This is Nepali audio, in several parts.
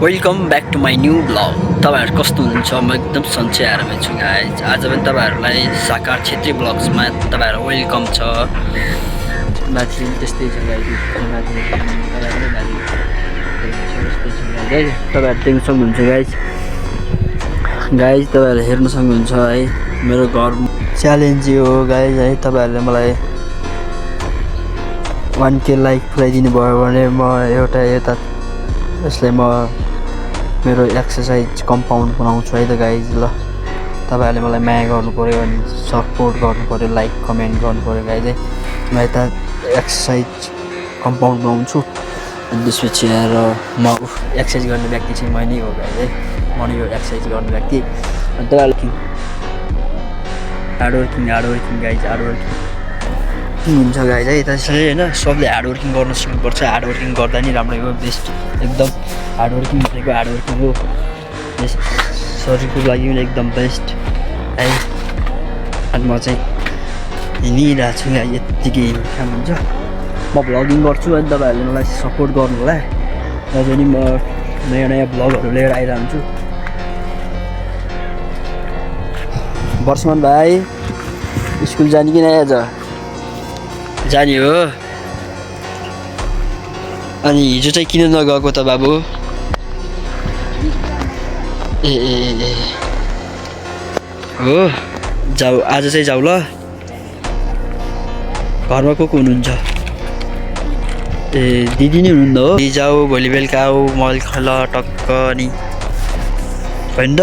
Welcome back to my new vlog. तपाईँहरू कस्तो हुनुहुन्छ? म एकदम सन्चै आरामै छु गाइज। आज पनि तपाईँहरूलाई साकार छेत्री ब्लग्समा तपाईँहरू वेलकम छ। माथि त्यस्तै छ गाइज, तपाईँहरू देख्न सक्नुहुन्छ गाइज। तपाईँहरू हेर्न सक्नुहुन्छ है, मेरो घर च्यालेन्ज हो गाइज है। तपाईँहरूले मलाई 1K लाइक पुऱ्याइदिनु भयो भने म एउटा यता यसलाई म मेरो एक्सर्साइज कम्पाउन्ड बनाउँछु है त गाइज। ल तपाईँहरूले मलाई माया गर्नु पऱ्यो अनि सपोर्ट गर्नु पऱ्यो, लाइक कमेन्ट गर्नु पऱ्यो गाइज है। म यता एक्सर्साइज कम्पाउन्ड बनाउँछु अनि त्यसपछि आएर म एक्सर्साइज गर्ने व्यक्ति चाहिँ म नै हो गाइज है। म नै हो एक्सर्साइज गर्ने व्यक्ति। अनि तपाईँहरूले हार्डवर्किङ गाइज, हार्डवर्किङ हुन्छ गाइज है। त्यसरी होइन, सबले हार्डवर्किङ गर्न सिक्नुपर्छ। हार्डवर्किङ गर्दा नि राम्रै हो, बेस्ट एकदम। हार्डवर्किङ भनेको हार्डवर्किङ हो, शरीरको लागि पनि एकदम बेस्ट है। अनि म चाहिँ हिँडिरहेको छु यहाँ, यत्तिकै काम हुन्छ। म भ्लगिङ गर्छु अनि तपाईँहरूले मलाई सपोर्ट गर्नु होला। अझै नि म नयाँ नयाँ भ्लगहरू लिएर आइरहन्छु। वर्षमान भाइ स्कुल जाने कि नै? आज जाने हो। अनि हिजो चाहिँ किन नगएको त बाबु? ए हो, जाऊ आज चाहिँ जाऊ ल। घरमा को हुनुहुन्छ? ए दिदी नै हुनुहुन्न हो? जाऊ भोलि बेलुका आऊ, मल खल टक्क नि होइन त।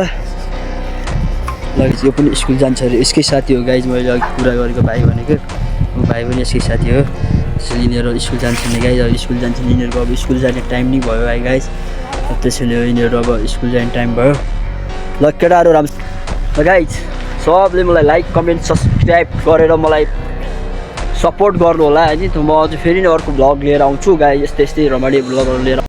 ल यो पनि स्कुल जान्छ अरे, यसकै साथी हो गाइज। मैले अघि कुरा गरेको भाइ भनेको ऊ भाइ पनि यसकै साथी हो। त्यसैले यिनीहरू स्कुल जान्छन् नि गाइज। अब स्कुल जान्छन् यिनीहरूको, अब स्कुल जाने टाइम नै भयो है गाइज। त्यसैले यिनीहरू अब स्कुल जाने टाइम भयो। ल केटाहरू राम्रो ल गाइज, सबले मलाई लाइक कमेन्ट सब्सक्राइब गरेर मलाई सपोर्ट गर्नु होला है। त म अझ फेरि नै अर्को भ्लग लिएर आउँछु गाइज। यस्तै रमाइलो भ्लगहरू लिएर